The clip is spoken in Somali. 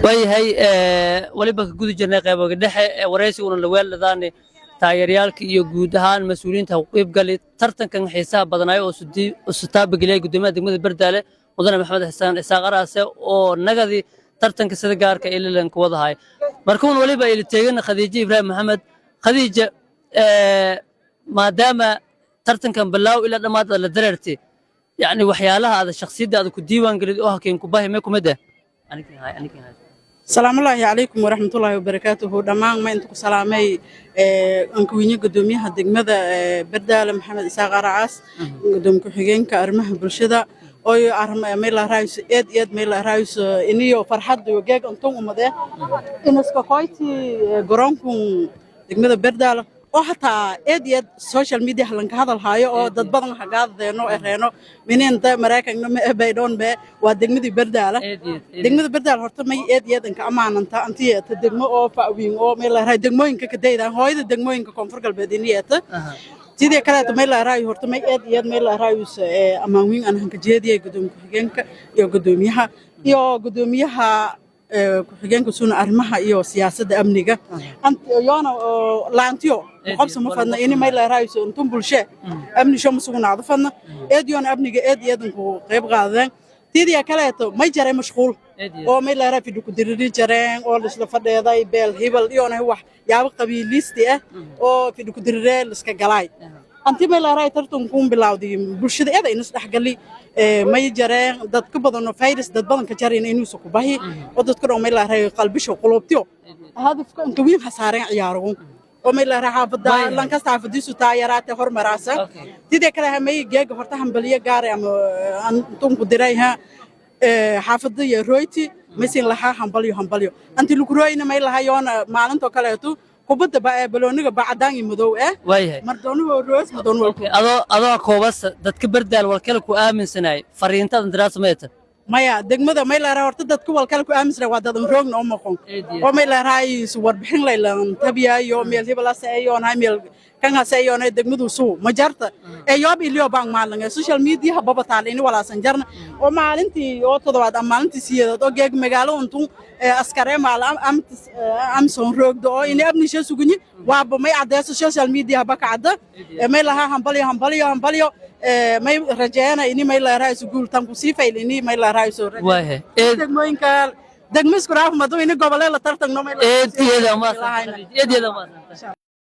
Waayahay, weliba ka guda jirnay qayboga dhexe ee waraysiguna la weeldhadaani taageerayaalka iyo guud ahaan mas-uuliyiinta ku qaybgali tartankan xiisaha badnaayo oo sutaabageliyay guddoomiyaha degmada Berdaale, Mudane Maxamed Xuseen Isaaq Araase, oo nagadii tartanka sida gaarka ililan ku wadahay. Markuun weliba ila teegana Khadiija Ibraahim Maxamed. Khadiija, maadaama tartankan bilaaw ilaa dhammaad aad la dareertay, yacni waxyaalaha aad shakhsiyadda aad ku diiwaan gelid oo hakeen ku bahi may kumid ah? Salaamullaahi calaykum waraxmatullaahi wabarakaatuhu. Dhammaan ma inta ku salaamay ankawiinye gudoomiyaha degmada Berdaale, Maxamed Isaaq Aracaas, gudoomiye ku-xigeenka arrimaha bulshada oyo mayla raayso eed eed mayla raayso iniyo farxad iyo geeg antun umade inaska koyti garoonkun degmada Berdaale oo hataa eed iyo eed social media lanka hadal haayo oo dad badan hagaadadeeno ereeno mininta Maraykanna ma baydhoon be waa degmadii Berdaale. Degmada Berdaale horta may eed iyo eed inka amaananta antiyeeta degmo oo fa'wiin oo meel la raay degmooyinka ka daydan hooyada degmooyinka Koonfur Galbeed iniyeeta. Sidii kaleeto may la raayo horta may eed iyo eed may la raayus ammaan weyn aan hanka jeediyay gudoomiye ku-xigeenka iyo gudoomiyaha ku-xigeenka suna arrimaha iyo siyaasadda amniga yoona laantiyo qabsa ma fadna ini may la raayso intun bulshe amni sho masugnaado fadna eed yoona amniga eed iyo eedanku qayb qaadeen. Tidii kaleeto may jaray mashquul oo may la raay fidhi ku diriri jareen oo lisla fadheeday beel hibal iyoona wax yaabo qabiiliisti ah oo fidhi ku diriree liska galaay. Anti may la raay tartankuun bilawday bulshada eeda inas dhexgali may jareen dad ka badan oo virus dad badan ka jareen inuusa ku bahi oo dadka dhan may la raay qalbisho qulubtiyo hadafka inka wiin hasaareen ciyaaruhu oo may la raay xaafada lankasta xaafadiisu taa yaraatee hormaraasa. Sidee kale may geega horta hambaliyo gaar ama antunku diray ha xaafada iyo royti maysin lahaa hambalyo hambalyo anti lukurooyna may lahayoona maalintoo kaleeto kubadda ba ee balooniga ba cadaan iyo madow eh. Waayahay. Mardoonuhu roos madoon waa. Adoo koobas dadka Berdaal walkale ku aaminsanay fariintadan diraasa mayta? Maya, degmada may laraa horta dadka walkale ku aaminsanay waa dadan roogna oo maqon oo may laraay warbixin laylan tabiyayo meel hibalase eyoonay meel kan hase eyoonay degmadu suu ma jarta ee yoob iliyo baan maalin social media baba taal ini walaasan jarna oo maalintii oo toddobaad ama maalintii siyeedood oo geeg magaalo untun askare maal amson roogdo oo ini abnisha sugunyi waaba may cadeyso social media ba ka cadda. May lahaa hambalyo hambalyo hambalyo. May rajeena ini may leerahayso guul tan kusii fayl ini may leerahayso Waayahay. Degmooyinka degmo isku raaf madu ini gobolee la tartagno may Eediyada maasanta, eediyada maasanta.